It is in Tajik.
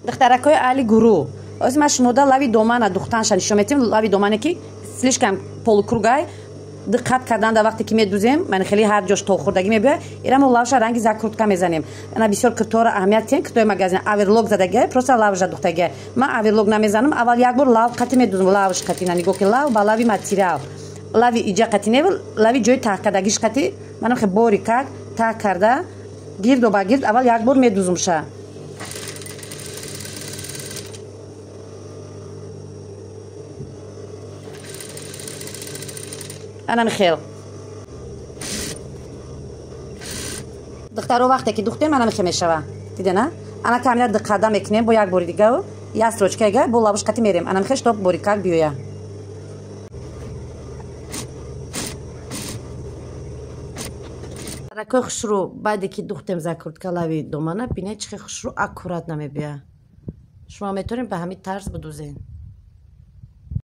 Духтаракҳои аҳли гурӯҳ, ҳозир ман шумода лави домана духтанша нишон метиҳам. Лави домане ки слишком полукругай, диққат кардан дар вақте ки медузем, ман хеле ҳар ҷош тохӯрдагӣ мебиёяд. Ира мо лавша ранги закрутка мезанем. Ана бисёр киртора аҳамият тиҳем, киртои магазин оверлок задагиай, просто лавша духтагиай. Ман оверлок намезанам, аввал як бор лав қати медузам, лавш қати. На, нигоҳ ки лав ба лави материал, лави иҷа қати не, лави ҷои таҳкардагиш қати. Манам хе бори как таҳ карда гирдо ба гирд аввал як бор медузумша. Анами хел, духтаро, вақте ки духтем, анами хел мешава. Дидена, ана камина диққатда мекунем, бо як бори дига як строчкаига бо лавуш қати мерем. Анами хел, чтоб борикак биёя. Ракои хушрӯ, баъде ки духтем закрутка лави домана, бинед, чӣ хел хушрӯ, аккуратно мебиёя. Шумо метавонед ба ҳамин тарз бидузен.